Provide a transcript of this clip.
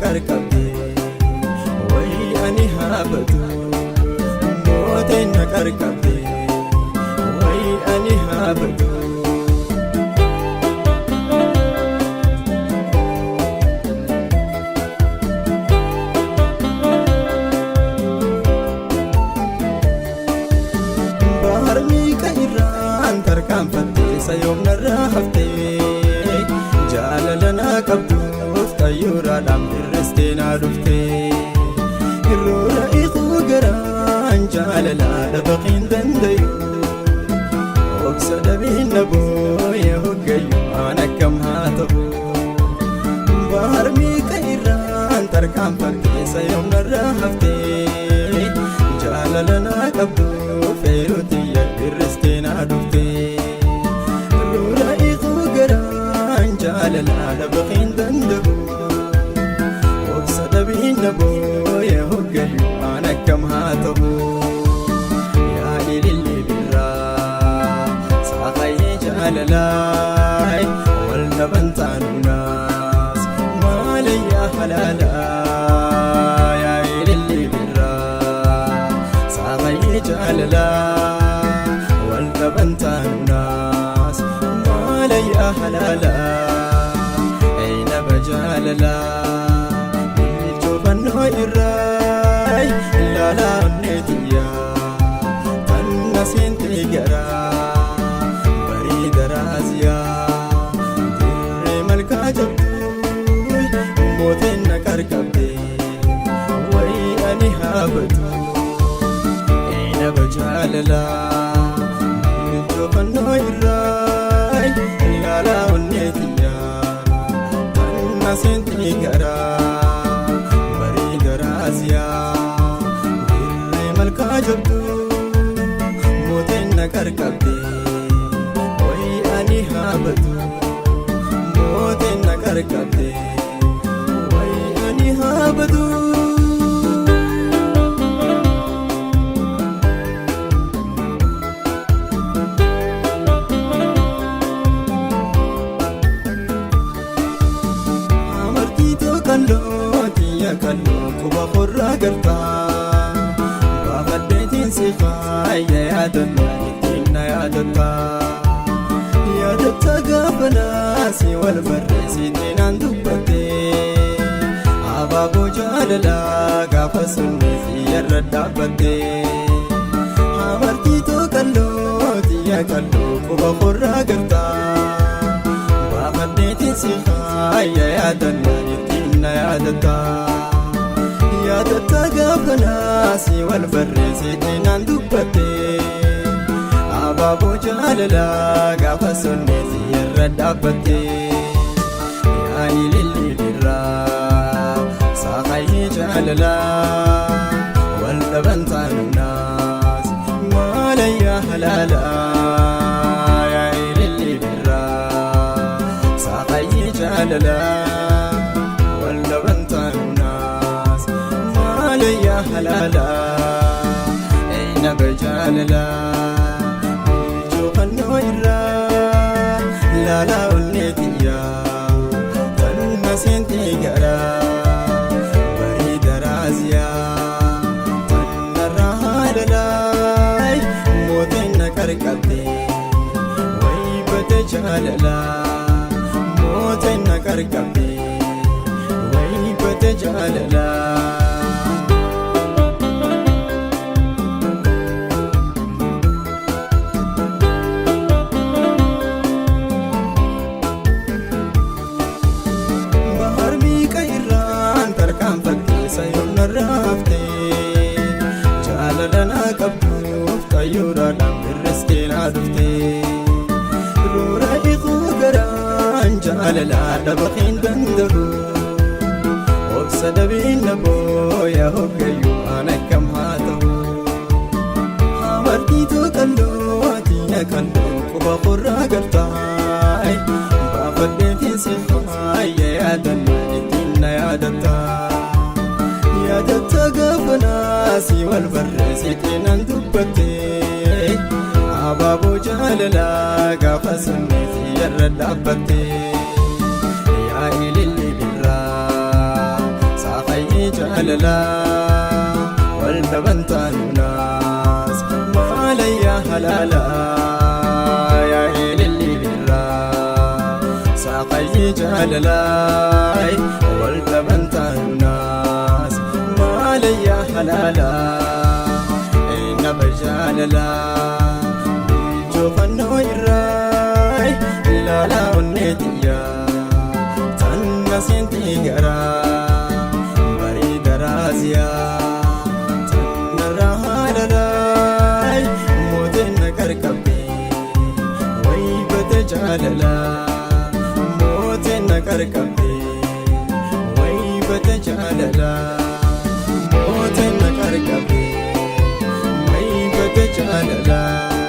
qarqabde wayi ani haabatu. Mooteen na qarqabde wayi ani haabatu. Bahar miiqa irraan tarkaanfattee sayoomnarraa haftee jaalala naa qabduuf xayyuuraadhaan birristee naa dhuftee irroora iquu garaan jaalalaa dhabaqiin dandayu obsa dhabiin na booya hoggayu aan akkam haa ta'u. Bahar miiqa irraan tarkaanfattee sayoomnarraa haftee jaalala naa qabduuf eerutiyya birristee naa dhuftee Roora iquu garaan jaalalaa dhabaqiin danda'u obsa dhabiin na booya hoggayu aan akkam haa ta'u. Yaa ilillee birraa saaqayyee jaalalaa wal dhaban taanuunaas maalayyaa halaalaa. Yaa ilillee birraa saaqayyee jaalalaa wal dhaban taanuunaas maalayyaa halaalaa. Aynaba jaalalaa miilchoo irraa ilaalaa onneetiyyaa tanna seentee garaa bareeda raaziyaa dirree malkaa jabduu mooteen na qarqabde wayi ani haabatu. Aynaba jaalalaa miilchoo fannoo irraa ilaalaa onneetiyyaa tanna seentee garaa bareeda raaziyaa dirree malkaa jabduu mooteen na qarqabde wayi ani haabatu. Mooteen na qarqabde wayi ani haabatu. Amartiitoo kalloo tiyya kalloo quba qorraa galtaa baafadheetiin si faaya yaadannaa ittiin na yaadatta yaadatta gaafa naasii wal barreessitiin naan dubbatte abaaboo jaalalaa gaafa sunnee siyyarra dhaabbatte. Amartiitoo kalloo tiyya kalloo quba qorraa galtaa baafadheetiin si faaya yaadannaa ittiin na yaadatta yaadatta gaafa naasii wal barreessitiin naan dubbatte abaaboo jaalalaa gaafa sunnee siyyarra dhaabbatte. Yaa ilillee birraa saaqayyee jaalalaa wal dhaban taanuunaas maalayyaa halaalaa. Yaa ilillee birraa saaqayyee jaalalaa wal dhaban taanuunaas maalayyaa halaalaa. Aynaba jaalalaa miilchoo fannoo irraa laalaa onneetiyyaa tanna seentee garaa bareeda raaziyaa tannarraa haalalaa mooteen na qarqabde wayi bate jaalalaa mooteen na qarqabde wayi bate jaalalaa. Bahar miiqa irraan tarkaanfattee sayoomnarraa haftee jaalala naa qabduuf xayyuuraadhaan birristee naa dhuftee roora iquu garaan jaalalaa dhabaqiin danda'u obsa dhabiin na booya hoggayyuu aan akkam haa ta'u. Amartiitoo kalloo tiyya kalloo quba qorraa galtaa baafadheetiin si faaya yaadannaa ittiin na yaadatta yaadatta gaafa naasii wal barreessitiin naan dubbatte abaaboo jaalalaa gaafa sunnee siyyarra dhaabbatte. Yaa ilillee birraa Jaalalaa wal dhaban taanuunaas maalayyaa halaalaa yaa eelilli birraa saaqayyii jaalalaa wal dhaban taanuunaas maalayyaa halaalaa naba jaalalaa biijoofannoo irraa ilaalaa onneetiyyaa tanna seentii garaa. Bareeda raaziyaa tannarraa haalalaay mooteen na qarqabdee waybate jaalalaa mooteen na qarqabdee waybate jaalalaa mooteen na qarqabdee waybate jaalalaa.